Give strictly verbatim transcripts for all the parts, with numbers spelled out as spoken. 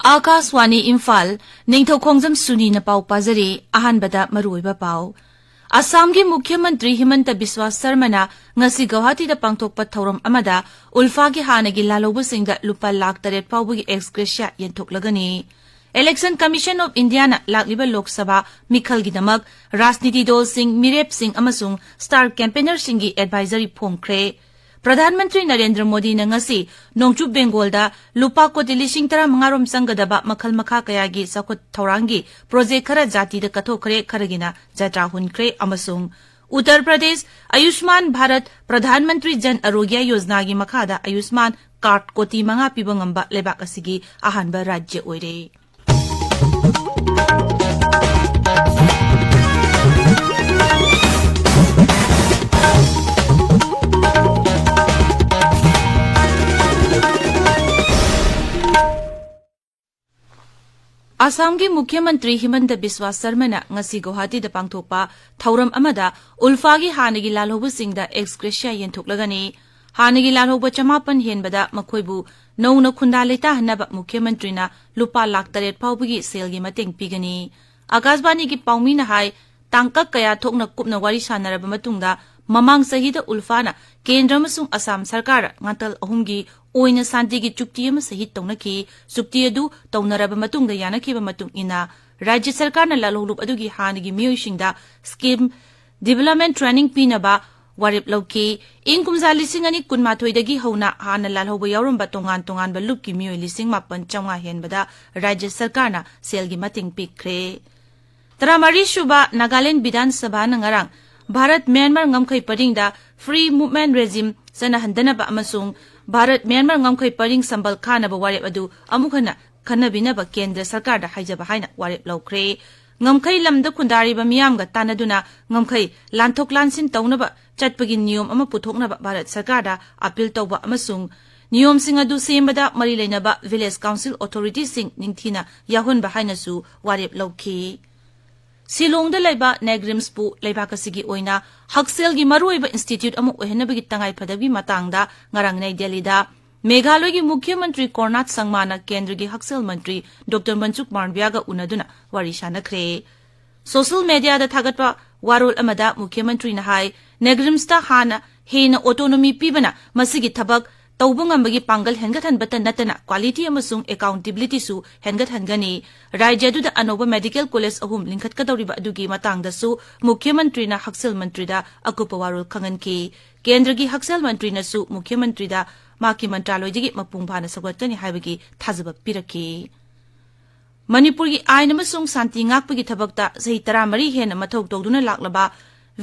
ꯑꯥꯀꯥꯁꯋꯥꯅꯤ ꯏꯝꯐꯥꯜ, ꯅꯤꯡꯊꯧꯈꯣꯡꯖꯝ ꯁꯨꯅꯤꯅ ꯄꯥꯎ ꯄꯥꯖꯔꯤ꯫ ꯑꯍꯥꯟꯕꯗ ꯃꯔꯨꯑꯣꯏꯕ ꯄꯥꯎ꯫ ꯑꯁꯥꯝꯒꯤ ꯃꯨꯈ꯭ꯌ ꯃꯟꯇ꯭ꯔꯤ ꯍꯤꯃꯟꯇ ꯕꯤꯁ꯭ꯋꯥ ꯁꯔꯃꯅ ꯉꯁꯤ ꯒꯧꯍꯥꯇꯤꯗ ꯄꯥꯡꯊꯣꯛꯄ ꯊꯧꯔꯝ ꯑꯃꯗ ꯎꯜꯐꯥꯒꯤ ꯍꯥꯟꯅꯒꯤ ꯂꯥꯜꯍꯧꯕꯁꯤꯡꯗ ꯂꯨꯄꯥ ꯂꯥꯈ ꯇꯔꯦꯠ ꯐꯥꯎꯕꯒꯤ ꯑꯦꯛꯁ ꯒ꯭ꯔꯦꯁꯤꯌꯥ ꯌꯦꯟꯊꯣꯛꯂꯒꯅꯤ꯫ Election Commission of Indiaꯅ ꯂꯥꯛꯂꯤꯕ ꯂꯣꯛ ꯁꯚꯥ ꯃꯤꯈꯜꯒꯤꯗꯃꯛ ꯔꯥꯖꯅꯤꯇꯤ ꯗꯜꯁꯤꯡ, ꯃꯤꯔꯦꯞꯁꯤꯡ ꯑꯃꯁꯨꯡ ꯁ꯭ꯇꯥꯔ ꯀꯦꯝꯄꯦꯅꯔꯁꯤꯡꯒꯤ ꯑꯦꯗꯚꯥꯏꯖꯔꯤ ꯐꯣꯡꯈ꯭ꯔꯦ꯫ ꯄ꯭ꯔꯙꯥꯟ ꯃꯟꯇ꯭ꯔꯤ ꯅꯔꯦꯟꯗ꯭ꯔ ꯃꯣꯗꯤꯅ ꯉꯁꯤ ꯅꯣꯡꯆꯨꯞ ꯕꯦꯡꯒꯣꯜꯗ ꯂꯨꯄꯥ ꯀꯣꯇꯤ ꯂꯤꯁꯤꯡ ꯇꯔꯥꯃꯉꯥ ꯔꯣꯝ ꯆꯪꯒꯗꯕ ꯃꯈꯜ ꯃꯈꯥ ꯀꯌꯥꯒꯤ ꯆꯥꯎꯈꯠ ꯊꯧꯔꯥꯡꯒꯤ ꯄ꯭ꯔꯣꯖꯦꯛ ꯈꯔ ꯖꯥꯇꯤꯗ ꯀꯠꯊꯣꯛꯈ꯭ꯔꯦ, ꯈꯔꯒꯤꯅ ꯖꯇ꯭ꯔꯥ ꯍꯨꯟꯈ꯭ꯔꯦ ꯑꯃꯁꯨꯡ ꯎꯠꯇꯔ ꯄ꯭ꯔꯗꯦꯁ ꯑꯌꯨꯁꯃꯥꯟ ꯚꯥꯔꯠ ꯄ꯭ꯔꯙꯥꯟ ꯃꯟꯇ꯭ꯔꯤ ꯖꯟ ꯑꯔꯣꯒ꯭ꯌ ꯌꯣꯖꯅꯥꯒꯤ ꯃꯈꯥꯗ ꯑꯌꯨꯁꯃꯥꯟ ꯀꯥꯔꯗ ꯀꯣꯇꯤ ꯃꯉꯥ ꯄꯤꯕ ꯉꯝꯕ ꯂꯩꯕꯥꯛ ꯑꯁꯤꯒꯤ ꯑꯍꯥꯟꯕ ꯔꯥꯖ꯭ꯌ ꯑꯣꯏꯔꯦ꯫ ꯑꯁꯥꯝꯒꯤ ꯃꯨꯈ꯭ꯌ ꯃꯟꯇ꯭ꯔꯤ ꯍꯤꯃꯟꯇ ꯕꯤꯁ꯭ꯋꯥ ꯁꯔꯃꯅ ꯉꯁꯤ ꯒꯧꯍꯥꯇꯤꯗ ꯄꯥꯡꯊꯣꯛꯄ ꯊꯧꯔꯝ ꯑꯃꯗ ꯎꯜꯐꯥꯒꯤ ꯍꯥꯟꯅꯒꯤ ꯂꯥꯜꯍꯧꯕꯁꯤꯡꯗ ꯑꯦꯛꯁ ꯒ꯭ꯔꯦꯁꯤꯌꯥ ꯌꯦꯟꯊꯣꯛꯂꯒꯅꯤ꯫ ꯍꯥꯟꯅꯒꯤ ꯂꯥꯜꯍꯧꯕ ꯆꯃꯥꯄꯟ ꯍꯦꯟꯕꯗ ꯃꯈꯣꯏꯕꯨ ꯅꯧꯅ ꯈꯨꯟꯗꯥ ꯂꯩꯇꯥꯍꯟꯅꯕ ꯃꯨꯈ꯭ꯌ ꯃꯟꯇ꯭ꯔꯤꯅ ꯂꯨꯄꯥ ꯂꯥꯈ ꯇꯔꯦꯠ ꯐꯥꯎꯕꯒꯤ ꯁꯦꯜꯒꯤ ꯃꯇꯦꯡ ꯄꯤꯒꯅꯤ꯫ ꯑꯀꯥꯁꯕꯥꯅꯤꯒꯤ ꯄꯥꯎꯃꯤꯅ ꯍꯥꯏ, ꯇꯥꯡꯀꯛ ꯀꯌꯥ ꯊꯣꯛꯅ ꯀꯨꯞꯅ ꯋꯥꯔꯤ ꯁꯥꯟꯅꯔꯕ ꯃꯇꯨꯡꯗ ꯃꯃꯥꯡ ꯆꯍꯤꯗ ꯎꯜꯐꯥꯅ ꯀꯦꯟꯗ꯭ꯔ ꯑꯃꯁꯨꯡ ꯑꯁꯥꯝ ꯁꯔꯀꯥꯔ ꯉꯥꯇꯜ ꯑꯍꯨꯝꯒꯤ ꯑꯣꯏꯅ ꯁꯥꯟꯇꯤꯒꯤ ꯆꯨꯛꯇꯤ ꯑꯃ ꯁꯍꯤ ꯇꯧꯅꯈꯤ꯫ ꯆꯨꯛꯇꯤ ꯑꯗꯨ ꯇꯧꯅꯔꯕ ꯃꯇꯨꯡꯗ ꯌꯥꯅꯈꯤꯕ ꯃꯇꯨꯡ ꯏꯟꯅ ꯔꯥꯖ꯭ꯌ ꯁꯔꯀꯥꯔꯅ ꯂꯥꯜꯍꯧꯂꯨꯞ ꯑꯗꯨꯒꯤ ꯍꯥꯟꯅꯒꯤ ꯃꯤꯑꯣꯏꯁꯤꯡꯗ ꯁ꯭ꯀꯤꯝ ꯗꯤꯚꯦꯂꯞꯃꯦꯟ ꯇ꯭ꯔꯦꯅꯤꯡ ꯄꯤꯅꯕ ꯋꯥꯔꯦꯞ ꯂꯧꯈꯤ꯫ ꯏꯪ ꯀꯨꯝꯖꯥ ꯂꯤꯁꯤꯡ ꯑꯅꯤ ꯀꯨꯟꯃꯥꯊꯣꯏꯗꯒꯤ ꯍꯧꯅ ꯍꯥꯟꯅ ꯂꯥꯜꯍꯧꯕ ꯌꯥꯎꯔꯝꯕ ꯇꯣꯉꯥꯟ ꯇꯣꯉꯥꯟꯕ ꯂꯨꯞꯀꯤ ꯃꯤꯑꯣꯏ ꯂꯤꯁꯤꯡ ꯃꯥꯄꯟ ꯆꯥꯝꯃꯉꯥ ꯍꯦꯟꯕꯗ ꯔꯥꯖ꯭ꯌ ꯁꯔꯀꯥꯔꯅ ꯁꯦꯜꯒꯤ ꯃꯇꯦꯡ ꯄꯤꯈ꯭ꯔꯦ꯫ ꯇꯔꯥꯃꯔꯤ ꯁꯨꯕ ꯅꯥꯒꯥꯂꯦꯟ ꯕꯤꯙꯥꯟ ꯁꯚꯥꯅ ꯉꯔꯥꯡ ꯚꯥꯔꯠ ꯃ꯭ꯌꯥꯟꯃꯥꯔ ꯉꯝꯈꯩ ꯄꯔꯤꯡꯗ ꯐ꯭ꯔꯤ ꯃꯨꯚꯃꯦꯟ ꯔꯦꯖꯤꯝ ꯆꯠꯅꯍꯟꯗꯅꯕ ꯑꯃꯁꯨꯡ ꯚꯥꯔꯠ ꯃ꯭ꯌꯥꯟꯃꯥꯔ ꯉꯝꯈꯩ ꯄꯔꯤꯡ ꯁꯝꯕꯜ ꯈꯥꯅꯕ ꯋꯥꯔꯦꯞ ꯑꯗꯨ ꯑꯃꯨꯛ ꯍꯟꯅ ꯈꯟꯅꯕꯤꯅꯕ ꯀꯦꯟꯗ꯭ꯔ ꯁꯔꯀꯥꯔꯗ ꯍꯥꯏꯖꯕ ꯍꯥꯏꯅ ꯋꯥꯔꯦꯞ ꯂꯧꯈ꯭ꯔꯦ꯫ ꯉꯝꯈꯩ ꯂꯝꯗ ꯈꯨꯟꯗꯥꯔꯤꯕ ꯃꯤꯌꯥꯝꯒ ꯇꯥꯟꯅꯗꯨꯅ ꯉꯝꯈꯩ ꯂꯥꯟꯊꯣꯛ ꯂꯥꯟꯁꯤꯟ ꯇꯧꯅꯕ ꯆꯠꯄꯒꯤ ꯅꯤꯌꯣꯝ ꯑꯃ ꯄꯨꯊꯣꯛꯅꯕ ꯚꯥꯔꯠ ꯁꯔꯀꯥꯔꯗ ꯑꯄꯤꯜ ꯇꯧꯕ ꯑꯃꯁꯨꯡ ꯅꯤꯌꯣꯝꯁꯤꯡ ꯑꯗꯨ ꯁꯦꯝꯕꯗ ꯃꯔꯤ ꯂꯩꯅꯕ ꯚꯤꯂꯦꯖ ꯀꯥꯎꯟꯁꯤꯜ ꯑꯣꯊꯣꯔꯤꯇꯤꯁꯤꯡ ꯅꯤꯡꯊꯤꯅ ꯌꯥꯎꯍꯟꯕ ꯍꯥꯏꯅꯁꯨ ꯋꯥꯔꯦꯞ ꯂꯧꯈꯤ꯫ ꯁꯤꯂꯣꯡꯗ ꯂꯩꯕ ꯅꯦꯒ꯭ꯔꯤꯝꯁꯄꯨ ꯂꯩꯕꯥꯛ ꯑꯁꯤꯒꯤ ꯑꯣꯏꯅ ꯍꯛꯁꯦꯜꯒꯤ ꯃꯔꯨꯑꯣꯏꯕ ꯏꯟꯁꯇꯤꯇ꯭ꯌꯨꯠ ꯑꯃ ꯑꯣꯏꯍꯟꯅꯕꯒꯤ ꯇꯉꯥꯏ ꯐꯗꯕꯒꯤ ꯃꯇꯥꯡꯗ ꯉꯔꯥꯡ ꯅꯩ ꯗꯦꯜꯂꯤꯗ ꯃꯦꯘꯥꯂꯣꯏꯒꯤ ꯃꯨꯈ꯭ꯌ ꯃꯟꯇ꯭ꯔꯤ ꯀꯣꯔꯅꯥꯠ ꯁꯪꯃꯥꯅ ꯀꯦꯟꯗ꯭ꯔꯒꯤ ꯍꯛꯁꯦꯜ ꯃꯟꯇ꯭ꯔꯤ ꯗꯣꯛꯇꯔ ꯃꯟꯁꯨꯈ ꯃꯥꯟꯗ꯭ꯌꯥꯒ ꯎꯅꯗꯨꯅ ꯋꯥꯔꯤ ꯁꯥꯟꯅꯈ꯭ꯔꯦ꯫ ꯁꯣꯁꯤꯌꯦꯜ ꯃꯦꯗꯤꯌꯥꯗ ꯊꯥꯒꯠꯄ ꯋꯥꯔꯣꯜ ꯑꯃꯗ ꯃꯨꯈ꯭ꯌ ꯃꯟꯇ꯭ꯔꯤꯅ ꯍꯥꯏ, ꯅꯦꯒ꯭ꯔꯤꯝꯁꯇ ꯍꯥꯟꯅ ꯍꯦꯟꯅ ꯑꯣꯇꯣꯅꯣꯃꯤ ꯄꯤꯕꯅ ꯃꯁꯤꯒꯤ ꯊꯕꯛ ꯇꯧꯕ ꯉꯝꯕꯒꯤ ꯄꯥꯡꯒꯜ ꯍꯦꯟꯒꯠꯍꯟꯕꯇ ꯅꯠꯇꯅ ꯀ꯭ꯋꯥꯂꯤꯇꯤ ꯑꯃꯁꯨꯡ ꯑꯦꯀꯥꯎꯟꯇꯦꯕꯤꯂꯤꯇꯤꯁꯨ ꯍꯦꯟꯒꯠꯍꯟꯒꯅꯤ꯫ ꯔꯥꯖ꯭ꯌ ꯑꯗꯨꯗ ꯑꯅꯧꯕ ꯃꯦꯗꯤꯀꯦꯜ ꯀꯣꯂꯦꯖ ꯑꯍꯨꯝ ꯂꯤꯡꯈꯠꯀꯗꯧꯔꯤꯕ ꯑꯗꯨꯒꯤ ꯃꯇꯥꯡꯗꯁꯨ ꯃꯨꯈ꯭ꯌ ꯃꯟꯇ꯭ꯔꯤꯅ ꯍꯛꯁꯦꯜ ꯃꯟꯇ꯭ꯔꯤꯗ ꯑꯀꯨꯞꯄ ꯋꯥꯔꯣꯜ ꯈꯪꯍꯟꯈꯤ꯫ ꯀꯦꯟꯗ꯭ꯔꯒꯤ ꯍꯛꯁꯦꯜ ꯃꯟꯇ꯭ꯔꯤꯅꯁꯨ ꯃꯨꯈ꯭ꯌ ꯃꯟꯇ꯭ꯔꯤꯗ ꯃꯍꯥꯛꯀꯤ ꯃꯟꯇ꯭ꯔꯥꯂꯣꯏꯗꯒꯤ ꯃꯄꯨꯡ ꯐꯥꯅ ꯁꯧꯒꯠꯀꯅꯤ ꯍꯥꯏꯕꯒꯤ ꯊꯥꯖꯕ ꯄꯤꯔꯛꯈꯤ꯫ ꯃꯅꯤꯄꯨꯔꯒꯤ ꯑꯥꯏꯟ ꯑꯃꯁꯨꯡ ꯁꯥꯟꯇꯤ ꯉꯥꯛꯄꯒꯤ ꯊꯕꯛꯇ ꯆꯍꯤ ꯇꯔꯥꯃꯔꯤ ꯍꯦꯟꯅ ꯃꯊꯧ ꯇꯧꯗꯨꯅ ꯂꯥꯛꯂꯕ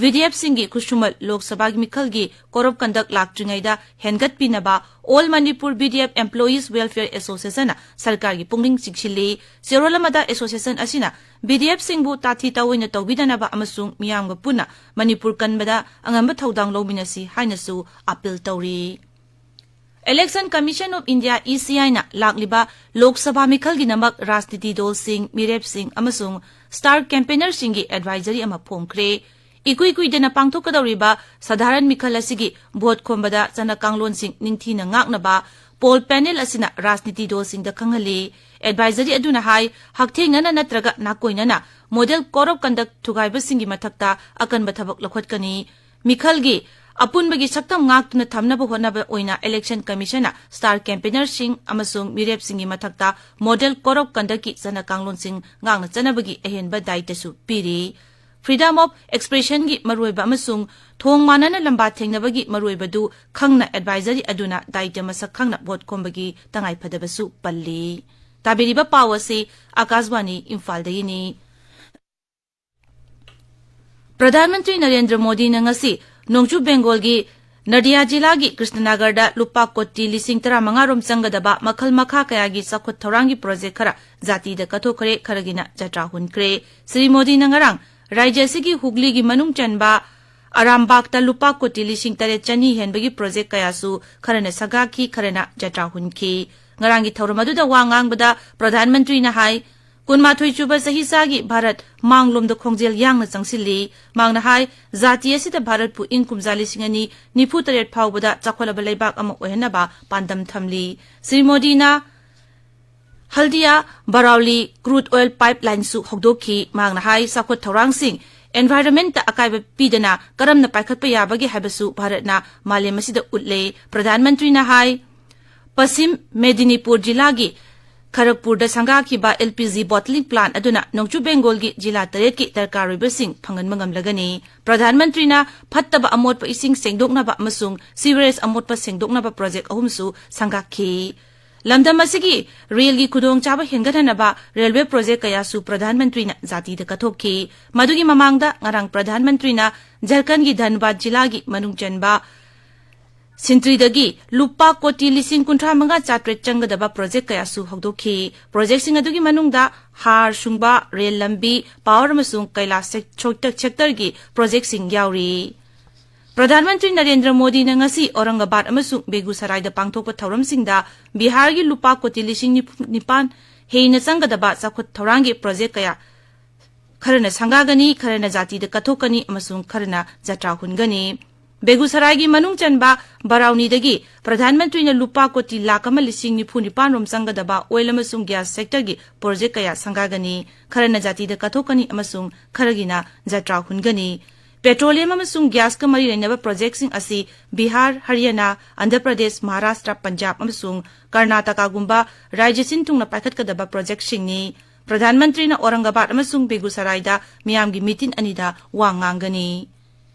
ꯚꯤꯗꯤꯑꯦꯐꯁꯤꯡꯒꯤ ꯈꯨꯠꯁꯨꯃꯟ ꯂꯣꯛ ꯁꯚꯥꯒꯤ ꯃꯤꯈꯜꯒꯤ Code of Conduct ꯂꯥꯛꯇ꯭ꯔꯤꯉꯩꯗ ꯍꯦꯟꯒꯠꯄꯤꯅꯕ All Manipur V D F Employees Welfare Association ꯅ ꯁꯔꯀꯥꯔꯒꯤ ꯄꯨꯛꯅꯤꯡ ꯆꯤꯡꯁꯤꯜꯂꯤ꯫ ꯆꯦꯔꯣꯜ ꯑꯃꯗ ꯑꯦꯁꯣꯁꯤꯌꯦꯁꯟ ꯑꯁꯤꯅ ꯚꯤꯗꯤꯑꯦꯐꯁꯤꯡꯕꯨ ꯇꯥꯊꯤ ꯇꯥꯑꯣꯏꯅ ꯇꯧꯕꯤꯗꯅꯕ ꯑꯃꯁꯨꯡ ꯃꯤꯌꯥꯝꯒ ꯄꯨꯟꯅ ꯃꯅꯤꯄꯨꯔ ꯀꯟꯕꯗ ꯑꯉꯝꯕ ꯊꯧꯗꯥꯡ ꯂꯧꯃꯤꯟꯅꯁꯤ ꯍꯥꯏꯅꯁꯨ ꯑꯥꯄꯤꯜ ꯇꯧꯔꯤ꯫ Election Commission of India, E C I ꯅ ꯂꯥꯛꯂꯤꯕ ꯂꯣꯛ ꯁꯚꯥ ꯃꯤꯈꯜꯒꯤꯗꯃꯛ ꯔꯥꯖꯅꯤꯇꯤ ꯗꯜꯁꯤꯡ, ꯃꯤꯔꯦꯞꯁꯤꯡ ꯑꯃꯁꯨꯡ ꯁ꯭ꯇꯥꯔ ꯀꯦꯝꯄꯦꯅꯔꯁꯤꯡꯒꯤ ꯑꯦꯗꯚꯥꯏꯖꯔꯤ ꯑꯃ ꯐꯣꯡꯈ꯭ꯔꯦ꯫ ꯏꯀꯨꯏ ꯀꯨꯏꯗꯅ ꯄꯥꯡꯊꯣꯛꯀꯗꯧꯔꯤꯕ ꯁꯥꯙꯥꯔꯟ ꯃꯤꯈꯜ ꯑꯁꯤꯒꯤ ꯚꯣꯠ ꯈꯣꯝꯕꯗ ꯆꯠꯅ ꯀꯥꯡꯂꯣꯟꯁꯤꯡ ꯅꯤꯡꯊꯤꯅ ꯉꯥꯛꯅꯕ ꯄꯣꯜ ꯄꯦꯅꯦꯜ ꯑꯁꯤꯅ ꯔꯥꯖꯅꯤꯇꯤ ꯗꯜꯁꯤꯡꯗ ꯈꯪꯍꯜꯂꯤ꯫ ꯑꯦꯗꯚꯥꯏꯖꯔꯤ ꯑꯗꯨꯅ ꯍꯥꯏ, ꯍꯛꯊꯦꯡꯅꯅ ꯅꯠꯇ꯭ꯔꯒ ꯅꯥꯀꯣꯏꯅꯅ Model Code of Conduct ꯊꯨꯒꯥꯏꯕꯁꯤꯡꯒꯤ ꯃꯊꯛꯇ ꯑꯀꯟꯕ ꯊꯕꯛ ꯂꯧꯈꯠꯀꯅꯤ꯫ ꯃꯤꯈꯜꯒꯤ ꯑꯄꯨꯟꯕꯒꯤ ꯁꯛꯇꯝ ꯉꯥꯛꯇꯨꯅ ꯊꯝꯅꯕ ꯍꯣꯠꯅꯕ ꯑꯣꯏꯅ Election Commission ꯅ ꯁ꯭ꯇꯥꯔ ꯀꯦꯝꯄꯦꯅꯔꯁꯤꯡ ꯑꯃꯁꯨꯡ ꯃꯤꯔꯦꯞꯁꯤꯡꯒꯤ ꯃꯊꯛꯇ Model Code of Conduct ꯀꯤ ꯆꯠꯅ ꯀꯥꯡꯂꯣꯟꯁꯤꯡ ꯉꯥꯛꯅ ꯆꯠꯅꯕꯒꯤ ꯑꯍꯦꯟꯕ ꯗꯥꯌꯤꯠꯇꯁꯨ ꯄꯤꯔꯤ꯫ Freedom of expression ꯒꯤ ꯃꯔꯨꯑꯣꯏꯕ ꯑꯃꯁꯨꯡ ꯊꯣꯡ ꯃꯥꯟꯅꯅ ꯂꯝꯕꯥ ꯊꯦꯡꯅꯕꯒꯤ ꯃꯔꯨꯑꯣꯏꯕꯗꯨ ꯈꯪꯅ ꯑꯦꯗꯚꯥꯏꯖꯔꯤ ꯑꯗꯨꯅ ꯗꯥꯌꯤꯠꯇ ꯃꯁꯛ ꯈꯪꯅ ꯚꯣꯠ ꯈꯣꯝꯕꯒꯤ ꯇꯉꯥꯏꯐꯗꯕꯁꯨ ꯄꯜꯂꯤ꯫ ꯇꯥꯕꯤꯔꯤꯕ ꯄꯥꯎ ꯑꯁꯤ ꯑꯀꯥꯁꯕꯥꯅꯤ ꯏꯝꯐꯥꯜꯗꯒꯤꯅꯤ꯫ ꯄ꯭ꯔꯙꯥꯟ ꯃꯟꯇ꯭ꯔꯤ ꯅꯔꯦꯟꯗ꯭ꯔ ꯃꯣꯗꯤꯅ ꯉꯁꯤ ꯅꯣꯡꯆꯨꯞ ꯕꯦꯡꯒꯣꯜꯒꯤ ꯅꯗꯤꯌꯥ ꯖꯤꯂꯥꯒꯤ ꯀ꯭ꯔꯤꯁꯅꯅꯒꯔꯗ ꯂꯨꯄꯥ ꯀꯣꯇꯤ ꯂꯤꯁꯤꯡ ꯇꯔꯥꯃꯉꯥ ꯔꯣꯝ ꯆꯪꯒꯗꯕ ꯃꯈꯜ ꯃꯈꯥ ꯀꯌꯥꯒꯤ ꯆꯥꯎꯈꯠ ꯊꯧꯔꯥꯡꯒꯤ ꯄ꯭ꯔꯣꯖꯦꯛ ꯈꯔ ꯖꯥꯇꯤꯗ ꯀꯠꯊꯣꯛꯈ꯭ꯔꯦ, ꯈꯔꯒꯤꯅ ꯖꯇ꯭ꯔꯥ ꯍꯨꯟꯈ꯭ꯔꯦ꯫ ꯁ꯭ꯔꯤ ꯃꯣꯗꯤꯅ ꯉꯔꯥꯡ ꯔꯥꯖ꯭ꯌ ꯑꯁꯤꯒꯤ ꯍꯨꯒꯂꯤꯒꯤ ꯃꯅꯨꯡ ꯆꯟꯕ ꯑꯔꯥꯝꯕꯥꯒꯇ ꯂꯨꯄꯥ ꯀꯣꯇꯤ ꯂꯤꯁꯤꯡ ꯇꯔꯦꯠ ꯆꯅꯤ ꯍꯦꯟꯕꯒꯤ ꯄ꯭ꯔꯣꯖꯦꯛ ꯀꯌꯥꯁꯨ ꯈꯔꯅ ꯁꯪꯒꯥꯈꯤ, ꯈꯔꯅ ꯖꯇ꯭ꯔꯥ ꯍꯨꯟꯈꯤ꯫ ꯉꯔꯥꯡꯒꯤ ꯊꯧꯔꯝ ꯑꯗꯨꯗ ꯋꯥ ꯉꯥꯡꯕꯗ ꯄ꯭ꯔꯙꯥꯟ ꯃꯟꯇ꯭ꯔꯤꯅ ꯍꯥꯏ, ꯀꯨꯟꯃꯥꯊꯣꯏ ꯁꯨꯕ ꯆꯍꯤꯆꯥꯒꯤ ꯚꯥꯔꯠ ꯃꯥꯡꯂꯣꯝꯗ ꯈꯣꯡꯖꯦꯜ ꯌꯥꯡꯅ ꯆꯪꯁꯤꯜꯂꯤ꯫ ꯃꯥꯡꯅ ꯍꯥꯏ, ꯖꯥꯇꯤ ꯑꯁꯤꯗ ꯚꯥꯔꯠꯄꯨ ꯏꯪ ꯀꯨꯝꯖꯥ ꯂꯤꯁꯤꯡ ꯑꯅꯤ ꯅꯤꯐꯨ ꯇꯔꯦꯠ ꯐꯥꯎꯕꯗ ꯆꯥꯎꯈꯠꯂꯕ ꯂꯩꯕꯥꯛ ꯑꯃ ꯑꯣꯏꯍꯟꯅꯕ ꯄꯥꯟꯗꯝ ꯊꯝꯂꯤ꯫ ꯁ꯭ꯔꯤ ꯃꯣꯗꯤꯅ ꯍꯜꯗꯤꯌꯥ ꯕꯔꯥꯎꯂꯤ crude oil pipeline ꯁꯨ ꯍꯧꯗꯣꯛꯈꯤ꯫ ꯃꯍꯥꯛꯅ ꯍꯥꯏ, ꯆꯥꯎꯈꯠ ꯊꯧꯔꯥꯡꯁꯤꯡ environment ꯇ ꯑꯀꯥꯏꯕ ꯄꯤꯗꯅ ꯀꯔꯝꯅ ꯄꯥꯏꯈꯠꯄ ꯌꯥꯕꯒꯦ ꯍꯥꯏꯕꯁꯨ ꯚꯥꯔꯠꯅ ꯃꯥꯂꯦꯝ ꯑꯁꯤꯗ ꯎꯠꯂꯦ꯫ ꯄ꯭ꯔꯙꯥꯟ ꯃꯟꯇ꯭ꯔꯤꯅ ꯍꯥꯏ, ꯄꯁꯤꯝ ꯃꯦꯗꯤꯅꯤꯄꯨꯔ ꯖꯤꯂꯥꯒꯤ ꯈꯔꯒꯄꯨꯔꯗ ꯁꯪꯒꯥꯈꯤꯕ L P G bottling plant ꯑꯗꯨꯅ ꯅꯣꯡꯆꯨꯞ ꯕꯦꯡꯒꯣꯜꯒꯤ ꯖꯤꯂꯥ ꯇꯔꯦꯠꯀꯤ ꯗꯔꯀꯥꯔ ꯑꯣꯏꯕꯁꯤꯡ ꯐꯪꯍꯟꯕ ꯉꯝꯂꯒꯅꯤ꯫ ꯄ꯭ꯔꯙꯥꯟ ꯃꯟꯇ꯭ꯔꯤꯅ ꯐꯠꯇꯕ ꯑꯃꯣꯠꯄ ꯏꯁꯤꯡ ꯁꯦꯡꯗꯣꯛꯅꯕ ꯑꯃꯁꯨꯡ sewerage ꯑꯃꯣꯠꯄ ꯁꯦꯡꯗꯣꯛꯅꯕ project ꯑꯍꯨꯝꯁꯨ ꯁꯪꯒꯥꯈꯤ꯫ ꯂꯝꯗꯝ ꯑꯁꯤꯒꯤ ꯔꯦꯜꯒꯤ ꯈꯨꯗꯣꯡꯆꯥꯕ ꯍꯦꯟꯒꯠꯍꯟꯅꯕ railway project ꯀꯌꯥꯁꯨ ꯄ꯭ꯔꯙꯥꯟ ꯃꯟꯇ꯭ꯔꯤꯅ ꯖꯥꯇꯤꯗ ꯀꯠꯊꯣꯛꯈꯤ꯫ ꯃꯗꯨꯒꯤ ꯃꯃꯥꯡꯗ ꯉꯔꯥꯡ ꯄ꯭ꯔꯙꯥꯟ ꯃꯟꯇ꯭ꯔꯤꯅ ꯖꯔꯈꯟꯒꯤ ꯙꯟꯕꯥꯗ ꯖꯤꯂꯥꯒꯤ ꯃꯅꯨꯡ ꯆꯟꯕ ꯁꯤꯟꯇ꯭ꯔꯤꯗꯒꯤ ꯂꯨꯄꯥ ꯀꯣꯇꯤ ꯂꯤꯁꯤꯡ ꯀꯨꯟꯊ꯭ꯔꯥ ꯃꯉꯥ ꯆꯥꯇ꯭ꯔꯦꯠ ꯆꯪꯒꯗꯕ project ꯀꯌꯥꯁꯨ ꯍꯧꯗꯣꯛꯈꯤ꯫ Project ꯁꯤꯡ ꯑꯗꯨꯒꯤ ꯃꯅꯨꯡꯗ ꯍꯥꯔ ꯁꯨꯡꯕ, ꯔꯦꯜ ꯂꯝꯕꯤ, power ꯑꯃꯁꯨꯡ ꯀꯩꯂꯥ sec-, sector ꯒꯤ project ꯁꯤꯡ ꯌꯥꯎꯔꯤ꯫ ꯄ꯭ꯔꯙꯥꯟ ꯃꯟꯇ꯭ꯔꯤ ꯅꯔꯦꯟꯗ꯭ꯔ ꯃꯣꯗꯤꯅ ꯉꯁꯤ ꯑꯧꯔꯪꯒꯕꯥꯗ ꯑꯃꯁꯨꯡ ꯕꯦꯒꯨꯁꯔꯥꯏꯗ ꯄꯥꯡꯊꯣꯛꯄ ꯊꯧꯔꯝꯁꯤꯡꯗ ꯕꯤꯍꯥꯔꯒꯤ ꯂꯨꯄꯥ ꯀꯣꯇꯤ ꯂꯤꯁꯤꯡ ꯅꯤꯐꯨ ꯅꯤꯄꯥꯟ ꯍꯦꯟꯅ ꯆꯪꯒꯗꯕ ꯆꯥꯎꯈꯠ ꯊꯧꯔꯥꯡꯒꯤ project ꯀꯌꯥ ꯈꯔꯅ ꯁꯪꯒꯥꯒꯅꯤ, ꯈꯔꯅ ꯖꯥꯇꯤꯗ ꯀꯠꯊꯣꯛꯀꯅꯤ ꯑꯃꯁꯨꯡ ꯈꯔꯅ ꯖꯇ꯭ꯔꯥ ꯍꯨꯟꯒꯅꯤ꯫ ꯕꯦꯒꯨꯁꯔꯥꯏꯒꯤ ꯃꯅꯨꯡ ꯆꯟꯕ ꯕꯔꯥꯎꯅꯤꯗꯒꯤ ꯄ꯭ꯔꯙꯥꯟ ꯃꯟꯇ꯭ꯔꯤꯅ ꯂꯨꯄꯥ ꯀꯣꯇꯤ ꯂꯥꯈ ꯑꯃ ꯂꯤꯁꯤꯡ ꯅꯤꯐꯨ ꯅꯤꯄꯥꯟ ꯔꯣꯝ ꯆꯪꯒꯗꯕ oil ꯑꯃꯁꯨꯡ gas sector ꯒꯤ project ꯀꯌꯥ ꯁꯪꯒꯥꯒꯅꯤ, ꯈꯔꯅ ꯖꯥꯇꯤꯗ ꯀꯠꯊꯣꯛꯀꯅꯤ ꯑꯃꯁꯨꯡ ꯈꯔꯒꯤꯅ ꯖꯇ꯭ꯔꯥ ꯍꯨꯟꯒꯅꯤ꯫ Petroleum ꯑꯃꯁꯨꯡ gas ꯀ ꯃꯔꯤ ꯂꯩꯅꯕ project ꯁꯤꯡ ꯑꯁꯤ ꯕꯤꯍꯥꯔ, ꯍꯔꯤꯌꯥꯅꯥ, ꯑꯟꯙ꯭ꯔ ꯄ꯭ꯔꯗꯦꯁ, ꯃꯍꯥꯔꯥꯁꯇ꯭ꯔ, ꯄꯟꯖꯥꯕ ꯑꯃꯁꯨꯡ ꯀꯔꯅꯥꯇꯀꯥꯒꯨꯝꯕ ꯔꯥꯖ꯭ꯌꯁꯤꯡ ꯊꯨꯡꯅ ꯄꯥꯏꯈꯠꯀꯗꯕ project ꯁꯤꯡꯅꯤ꯫ ꯄ꯭ꯔꯙꯥꯟ ꯃꯟꯇ꯭ꯔꯤꯅ ꯑꯧꯔꯪꯒꯕꯥꯗ ꯑꯃꯁꯨꯡ ꯕꯦꯒꯨꯁꯔꯥꯏꯗ ꯃꯤꯌꯥꯝꯒꯤ meeting ꯑꯅꯤꯗ ꯋꯥ ꯉꯥꯡꯒꯅꯤ꯫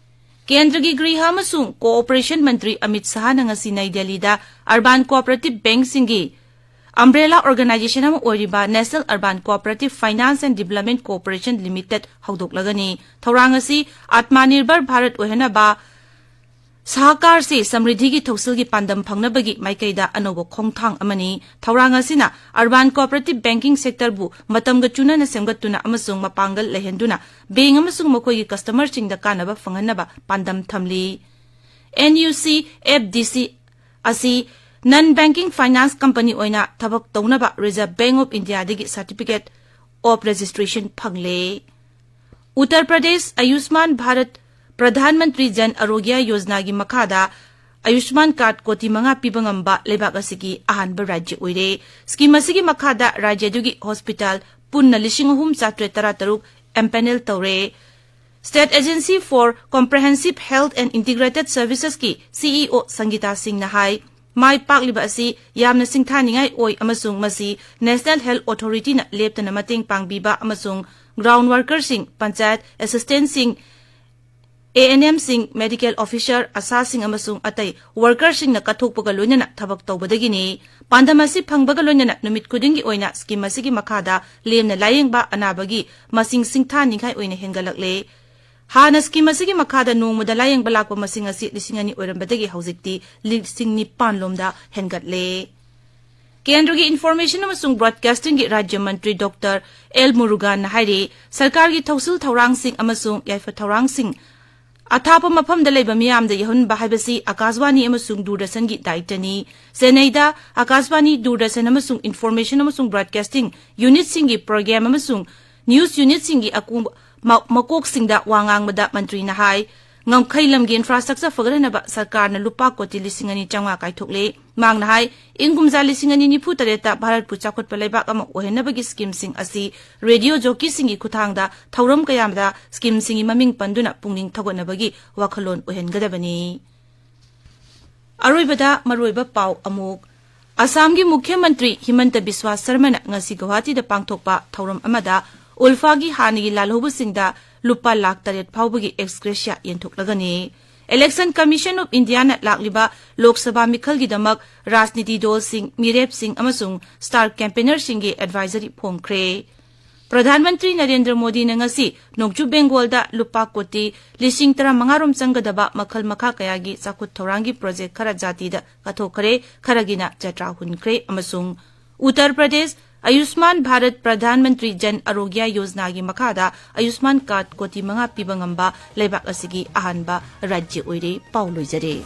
ꯀꯦꯟꯗ꯭ꯔꯒꯤ ꯒ꯭ꯔꯤꯍ ꯑꯃꯁꯨꯡ cooperation ꯃꯟꯇ꯭ꯔꯤ ꯑꯃꯤꯠ ꯁꯍꯥꯅ ꯉꯁꯤ ꯅꯩ ꯗꯦꯜꯂꯤꯗ urban cooperative bank ꯁꯤꯡꯒꯤ umbrella organization ꯑꯃ ꯑꯣꯏꯔꯤꯕ National Urban Cooperative Finance and Development Corporation Limited ꯍꯧꯗꯣꯛꯂꯒꯅꯤ꯫ ꯊꯧꯔꯥꯡ ꯑꯁꯤ Atmanirbhar Bharat ꯑꯣꯏꯍꯟꯅꯕ ꯁꯍꯀꯥꯔ ꯁꯦ ꯁꯃ꯭ꯔꯤꯗꯤꯒꯤ ꯊꯧꯁꯤꯜꯒꯤ ꯄꯥꯟꯗꯝ ꯐꯪꯅꯕꯒꯤ ꯃꯥꯏꯀꯩꯗ ꯑꯅꯧꯕ ꯈꯣꯡꯊꯥꯡ ꯑꯃꯅꯤ꯫ ꯊꯧꯔꯥꯡ ꯑꯁꯤꯅ urban cooperative banking sector ꯕꯨ ꯃꯇꯝꯒ ꯆꯨꯅꯅ ꯁꯦꯝꯒꯠꯇꯨꯅ ꯑꯃꯁꯨꯡ ꯃꯄꯥꯡꯒꯜ ꯂꯩꯍꯟꯗꯨꯅ bank ꯑꯃꯁꯨꯡ ꯃꯈꯣꯏꯒꯤ customer ꯁꯤꯡꯗ ꯀꯥꯟꯅꯕ ꯐꯪꯍꯟꯅꯕ ꯄꯥꯟꯗꯝ ꯊꯝꯂꯤ꯫ N U C F D C ꯑꯁꯤ non banking finance company ꯑꯣꯏꯅ ꯊꯕꯛ ꯇꯧꯅꯕ Reserve Bank of India ꯗꯒꯤ certificate ꯑꯣꯐ ꯔꯦꯖꯤꯁꯇ꯭ꯔꯦꯁꯟ ꯐꯪꯂꯦ꯫ ꯎꯠꯇꯔ ꯄ꯭ꯔꯗꯦꯁ ꯑꯌꯨꯁꯃꯥꯟ ꯚꯥꯔꯠ ꯄ꯭ꯔꯙꯥꯟ ꯃꯟꯇ꯭ꯔꯤ ꯖꯟ ꯑꯔꯣꯒ꯭ꯌ ꯌꯣꯖꯅꯥꯒꯤ ꯃꯈꯥꯗ ꯑꯌꯨꯁꯃꯥꯟ ꯀꯥꯔꯗ ꯀꯣꯇꯤ ꯃꯉꯥ ꯄꯤꯕ ꯉꯝꯕ ꯂꯩꯕꯥꯛ ꯑꯁꯤꯒꯤ ꯑꯍꯥꯟꯕ ꯔꯥꯖ꯭ꯌ ꯑꯣꯏꯔꯦ꯫ ꯁ꯭ꯀꯤꯝ ꯑꯁꯤꯒꯤ ꯃꯈꯥꯗ ꯔꯥꯖ꯭ꯌ ꯑꯗꯨꯒꯤ ꯍꯣꯁꯄꯤꯇꯥꯜ ꯄꯨꯟꯅ ꯂꯤꯁꯤꯡ ꯑꯍꯨꯝ ꯆꯥꯇ꯭ꯔꯦꯠ ꯇꯔꯥ ꯇꯔꯨꯛ ꯑꯦꯝꯄꯦꯅꯦꯜ ꯇꯧꯔꯦ꯫ State Agency for Comprehensive Health and Integrated Servicesꯀꯤ CEO ꯁꯪꯒꯤꯇꯥ ꯁꯤꯡꯅ ꯍꯥꯏ, ꯃꯥꯏ ꯄꯥꯛꯂꯤꯕ ꯑꯁꯤ ꯌꯥꯝꯅ ꯁꯤꯡꯊꯥꯅꯤꯡꯉꯥꯏ ꯑꯣꯏ ꯑꯃꯁꯨꯡ ꯃꯁꯤ National Health Authorityꯅ ꯂꯦꯞꯇꯅ ꯃꯇꯦꯡ ꯄꯥꯡꯕꯤꯕ ꯑꯃꯁꯨꯡ ground workerꯁꯤꯡ, ꯄꯟꯆꯥꯌꯠ assistantꯁꯤꯡ, ANMꯁꯤꯡ, medical officer, ꯑꯁꯥꯁꯤꯡ ꯑꯃꯁꯨꯡ ꯑꯇꯩ workerꯁꯤꯡꯅ ꯀꯠꯊꯣꯛꯄꯒ ꯂꯣꯏꯅꯅ ꯊꯕꯛ ꯇꯧꯕꯗꯒꯤꯅꯤ꯫ ꯄꯥꯟꯗꯝ ꯑꯁꯤ ꯐꯪꯕꯒ ꯂꯣꯏꯅꯅ ꯅꯨꯃꯤꯠ ꯈꯨꯗꯤꯡꯒꯤ ꯑꯣꯏꯅ ꯁ꯭ꯀꯤꯝ ꯑꯁꯤꯒꯤ ꯃꯈꯥꯗ ꯂꯦꯝꯅ ꯂꯥꯌꯦꯡꯕ ꯑꯅꯥꯕꯒꯤ ꯃꯁꯤꯡ ꯁꯤꯡꯊꯥꯅꯤꯡꯉꯥꯏ ꯑꯣꯏꯅ ꯍꯦꯟꯒꯠꯂꯛꯂꯦ꯫ ꯍꯥꯟꯅ ꯁ꯭ꯀꯤꯝ ꯑꯁꯤꯒꯤ ꯃꯈꯥꯗ ꯅꯣꯡꯃꯗ ꯂꯥꯌꯦꯡꯕ ꯂꯥꯛꯄ ꯃꯁꯤꯡ ꯑꯁꯤ ꯂꯤꯁꯤꯡ ꯑꯅꯤ ꯑꯣꯏꯔꯝꯕꯗꯒꯤ ꯍꯧꯖꯤꯛꯇꯤ ꯂꯤꯁꯤꯡ ꯅꯤꯄꯥꯟ ꯂꯣꯝꯗ ꯍꯦꯟꯒꯠꯂꯦ꯫ ꯀꯦꯟꯗ꯭ꯔꯒꯤ ꯏꯟꯐꯣꯔꯃꯦꯁꯟ ꯑꯃꯁꯨꯡ ꯕ꯭ꯔꯣꯗꯀꯥꯁꯇꯤꯡꯒꯤ ꯔꯥꯖ꯭ꯌ ꯃꯟꯇ꯭ꯔꯤ ꯗꯣꯛꯇꯔ ꯑꯦꯜ ꯃꯨꯔꯨꯒꯥꯟꯅ ꯍꯥꯏꯔꯤ, ꯁꯔꯀꯥꯔꯒꯤ ꯊꯧꯁꯤꯜ ꯊꯧꯔꯥꯡꯁꯤꯡ ꯑꯃꯁꯨꯡ ꯌꯥꯏꯐ ꯊꯧꯔꯥꯡꯁꯤꯡ ꯑꯊꯥꯞꯄ ꯃꯐꯝꯗ ꯂꯩꯕ ꯃꯤꯌꯥꯝꯗ ꯌꯧꯍꯟꯕ ꯍꯥꯏꯕꯁꯤ ꯑꯀꯥꯁꯕꯥꯅꯤ ꯑꯃꯁꯨꯡ ꯗꯨꯔꯗꯔꯁꯟꯒꯤ ꯗꯥꯌꯤꯠꯇꯅꯤ꯫ ꯆꯦꯟꯅꯩꯗ ꯑꯀꯥꯁꯕꯥꯅꯤ, ꯗꯨꯔꯗꯔꯁꯟ ꯑꯃꯁꯨꯡ ꯏꯟꯐꯣꯔꯃꯦꯁꯟ ꯑꯃꯁꯨꯡ ꯕ꯭ꯔꯣꯗꯀꯥꯁꯇꯤꯡ ꯌꯨꯅꯤꯠꯁꯤꯡꯒꯤ ꯄ꯭ꯔꯣꯒ꯭ꯔꯥꯝ ꯑꯃꯁꯨꯡ ꯅ꯭ꯌꯨꯁ ꯌꯨꯅꯤꯠꯁꯤꯡꯒꯤ ꯑꯀꯨ-, ꯃ-, ꯃꯀꯣꯛꯁꯤꯡꯗ ꯋꯥ ꯉꯥꯡꯕꯗ ꯃꯟꯇ꯭ꯔꯤꯅ ꯍꯥꯏ, ꯉꯝꯈꯩ ꯂꯝꯒꯤ ꯏꯟꯐ꯭ꯔꯥꯁ꯭ꯇ꯭ꯔꯛꯆꯔ ꯐꯒꯠꯍꯟꯅꯕ ꯁꯔꯀꯥꯔꯅ ꯂꯨꯄꯥ ꯀꯣꯇꯤ ꯂꯤꯁꯤꯡ ꯑꯅꯤ ꯆꯥꯝꯃꯉꯥ ꯀꯥꯏꯊꯣꯛꯂꯦ꯫ ꯃꯍꯥꯛꯅ ꯍꯥꯏ, ꯏꯪ ꯀꯨꯝꯖꯥ ꯂꯤꯁꯤꯡ ꯑꯅꯤ ꯅꯤꯐꯨ ꯇꯔꯦꯠꯇ ꯚꯥꯔꯠꯄꯨ ꯆꯥꯎꯈꯠꯄ ꯂꯩꯕꯥꯛ ꯑꯃ ꯑꯣꯏꯍꯟꯅꯕꯒꯤ ꯁ꯭ꯀꯤꯝꯁꯤꯡ ꯑꯁꯤ ꯔꯦꯗꯤꯑꯣ ꯖꯣꯀꯤꯁꯤꯡꯒꯤ ꯈꯨꯠꯊꯥꯡꯗ ꯊꯧꯔꯝ ꯀꯌꯥꯗ ꯁ꯭ꯀꯤꯝꯁꯤꯡꯒꯤ ꯃꯃꯤꯡ ꯄꯟꯗꯨꯅ ꯄꯨꯛꯅꯤꯡ ꯊꯧꯒꯠꯅꯕꯒꯤ ꯋꯥꯈꯜꯂꯣꯟ ꯑꯣꯏꯍꯟꯒꯗꯕꯅꯤ꯫ ꯑꯔꯣꯏꯕꯗ ꯃꯔꯨꯑꯣꯏꯕ ꯄꯥꯎ ꯑꯃꯨꯛ꯫ ꯑꯁꯥꯝꯒꯤ ꯃꯨꯈ꯭ꯌ ꯃꯟꯇ꯭ꯔꯤ ꯍꯤꯃꯟꯇ ꯕꯤꯁ꯭ꯋꯥ ꯁꯔꯃꯅ ꯉꯁꯤ ꯒꯨꯋꯥꯍꯥꯇꯤꯗ ꯄꯥꯡꯊꯣꯛꯄ ꯊꯧꯔꯝ ꯑꯃꯗ ꯎꯜꯐꯥꯒꯤ ꯍꯥꯟꯅꯒꯤ ꯂꯥꯜꯍꯧꯕꯁꯤꯡꯗ ꯂꯨꯄꯥ ꯂꯥꯈ ꯇꯔꯦꯠ ꯐꯥꯎꯕꯒꯤ ꯑꯦꯛꯁ ꯒ꯭ꯔꯦꯁꯤꯌꯥ ꯌꯦꯟꯊꯣꯛꯂꯒꯅꯤ꯫ Election Commission of Indiaꯅ ꯂꯥꯛꯂꯤꯕ ꯂꯣꯛ ꯁꯚꯥ ꯃꯤꯈꯜꯒꯤꯗꯃꯛ ꯔꯥꯖꯅꯤꯇꯤ ꯗꯣꯜꯁꯤꯡ, ꯃꯤꯔꯦꯞꯁꯤꯡ ꯑꯃꯁꯨꯡ ꯁ꯭ꯇꯥꯔ ꯀꯦꯝꯄꯦꯅꯔꯁꯤꯡꯒꯤ ꯑꯦꯗꯚꯥꯏꯖꯔꯤ ꯐꯣꯡꯈ꯭ꯔꯦ꯫ ꯄ꯭ꯔꯙꯥꯟ ꯃꯟꯇ꯭ꯔꯤ ꯅꯔꯦꯟꯗ꯭ꯔ ꯃꯣꯗꯤꯅ ꯉꯁꯤ ꯅꯣꯡꯆꯨꯞ ꯕꯦꯡꯒꯣꯜꯗ ꯂꯨꯄꯥ ꯀꯣꯇꯤ ꯂꯤꯁꯤꯡ ꯇꯔꯥꯃꯉꯥ ꯔꯣꯝ ꯆꯪꯒꯗꯕ ꯃꯈꯜ ꯃꯈꯥ ꯀꯌꯥꯒꯤ ꯆꯥꯎꯈꯠ ꯊꯧꯔꯥꯡꯒꯤ ꯄ꯭ꯔꯣꯖꯦꯛ ꯈꯔ ꯖꯥꯇꯤꯗ ꯀꯠꯊꯣꯛꯈ꯭ꯔꯦ, ꯈꯔꯒꯤꯅ ꯖꯇ꯭ꯔꯥ ꯍꯨꯟꯈ꯭ꯔꯦ ꯑꯃꯁꯨꯡ ꯎꯠꯇꯔ ꯄ꯭ꯔꯗꯦꯁ ꯑꯌꯨꯁꯃꯥꯟ ꯚꯥꯔꯠ ꯄ꯭ꯔꯙꯥꯟ ꯃꯟꯇ꯭ꯔꯤ ꯖꯟ ꯑꯔꯣꯒ꯭ꯌ ꯌꯣꯖꯅꯥꯒꯤ ꯃꯈꯥꯗ ꯑꯌꯨꯁꯃꯥꯟ ꯀꯥꯔꯗ ꯀꯣꯇꯤ ꯃꯉꯥ ꯄꯤꯕ ꯉꯝꯕ ꯂꯩꯕꯥꯛ ꯑꯁꯤꯒꯤ ꯑꯍꯥꯟꯕ ꯔꯥꯖ꯭ꯌ ꯑꯣꯏꯔꯦ꯫ ꯄꯥꯎ ꯂꯣꯏꯖꯔꯦ꯫